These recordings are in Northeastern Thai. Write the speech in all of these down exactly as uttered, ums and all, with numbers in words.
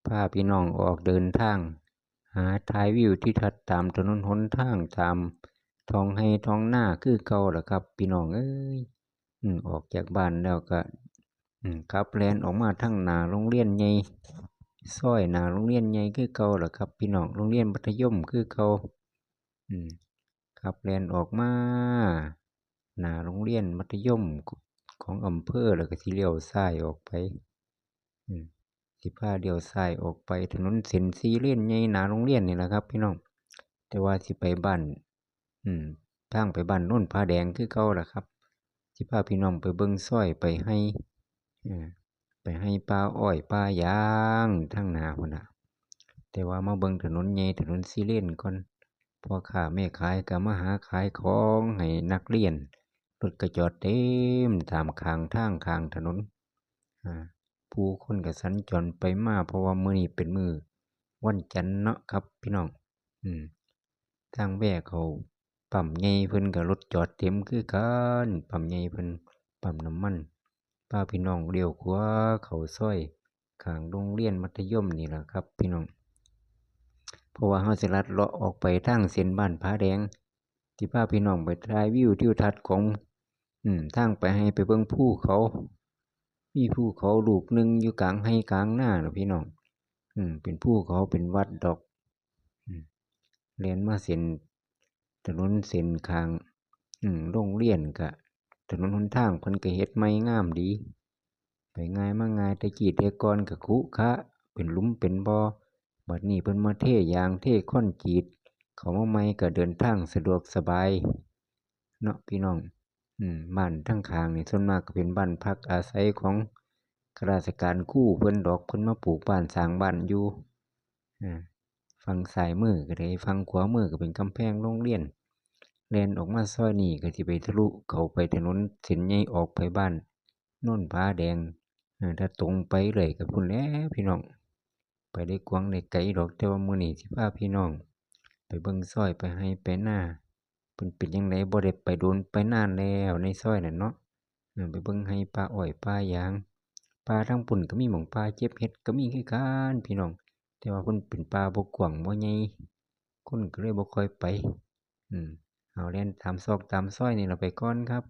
พาพี่น้องออกเดินทาง หาถ่ายวิวทิวทัศน์ตามถนนหนทาง ตามท้องไร่ท้องนาคือเก่าล่ะครับ พี่น้องเอ้ย อืม ออกจากบ้านแล้วก็ อืม ขับแล่นออกมาทางหน้าโรงเรียนใหญ่ ซอยหน้าโรงเรียนใหญ่คือเก่าล่ะครับ พี่น้อง โรงเรียนมัธยมคือเก่า อืม ขับแล่นออกมา หน้าโรงเรียนมัธยมของอำเภอ แล้วก็สิเลี้ยวซ้ายออกไป อืม สิพาเลี้ยวซ้ายออกไปถนนเส้นสี่เลนใหญ่หน้าโรงเรียนนี่ล่ะครับ พี่น้อง แต่ว่าสิไปบ้าน อืม ทางไปบ้านโนนผาแดงคือเก่าล่ะครับ สิพาพี่น้องไปเบิ่งซอย ไปไร่ เอ่อ ไปไร่ป่าอ้อยป่ายางทางหน้าพุ้นน่ะ แต่ว่ามาเบิ่งถนนใหญ่ถนนสี่เลนก่อน พ่อค้าแม่ขายก็มาหาขายของให้นักเรียน รถก็จอดเต็มตามข้างทางข้างถนน อ่า ผู้คนก็สัญจรไปมา เพราะว่ามื้อนี้เป็นมื้อวันจันทร์เนาะครับ พี่น้อง อืม ทางแว่เข้าปั๊มใหญ่เพิ่นก็รถจอดเต็มคือกัน ปั๊มใหญ่เพิ่น ปั๊มน้ำมัน พาพี่น้องเลี้ยวขวาเข้าซอยข้างโรงเรียนมัธยมนี่ล่ะครับ พี่น้อง เพราะว่าเฮาสิลัดเลาะออกไปทางเส้นบ้านผาแดง สิพาพี่น้องไปถ่ายวิวทิวทัศน์ของ อืม ทางไปไร่ไปเบิ่งภูเขา มีภูเขาลูกหนึ่งอยู่กลางไร่กลางนาน่ะพี่น้อง อืม เป็นภูเขาเป็นวัดดอก อืม แล่นมาเส้นถนนเส้นข้าง อืม โรงเรียนก็ ถนนหนทางเพิ่นก็เฮ็ดใหม่งามดี ไปง่ายมาง่าย แต่กี้แต่ก่อนก็ขรุขระ เป็นหลุมเป็นบ่อ บัดนี้เพิ่นมาเทยางเทคอนกรีตเข้ามาใหม่ ก็เดินทางสะดวกสบายเนาะพี่น้อง อืม บ้านทางข้างนี่ส่วนมากก็เป็นบ้านพักอาศัยของข้าราชการครูเพิ่นดอก เพิ่นมาปลูกบ้านสร้างบ้านอยู่ อ่า ฝั่งซ้ายมือก็ได้ ฝั่งขวามือก็เป็นกำแพงโรงเรียน แล่นออกมาซอยนี้ก็สิไปทะลุเข้าไปถนนเส้นใหญ่ออกไปบ้านโนนผาแดง เออ ถ้าตรงไปเลยก็พุ้นแหละพี่น้อง ไปได้กว้างได้ไกลดอก แต่ว่ามื้อนี้สิพาพี่น้องไปเบิ่งซอย ไปไร่ไปนา เพิ่นเป็นจั่งใด บ่ได้ไปโดนไปนานแล้วในซอยนั่นเนาะ เออ ไปเบิ่งไร่ป่าอ้อยป่ายาง ป่าทางพุ้นก็มีหม่องป่าเก็บเห็ดก็มีคือกัน พี่น้อง แต่ว่าเพิ่นเป็นป่าบ่กว้างบ่ใหญ่ คนก็เลยบ่ค่อยไป อืม เอาแล่นตามซอกตามซอยนี่ล่ะไปก่อนครับ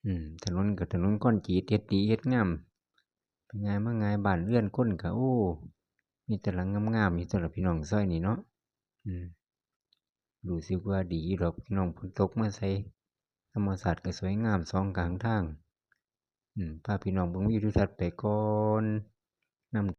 อืม ถนนก็ถนนคอนกรีต เฮ็ดดีเฮ็ดงาม ไปง่ายมาง่าย บ้านเรือนคนก็ โอ้ มีแต่หลังงามๆ อยู่ตัวละพี่น้อง ซอยนี้เนาะ อืม รู้สึกว่าดีดอกพี่น้อง ฝนตกมาใส่ ธรรมชาติก็สวยงามสองข้างทาง อืม พาพี่น้องเบิ่งวิวทิวทัศน์ไปก่อน นำ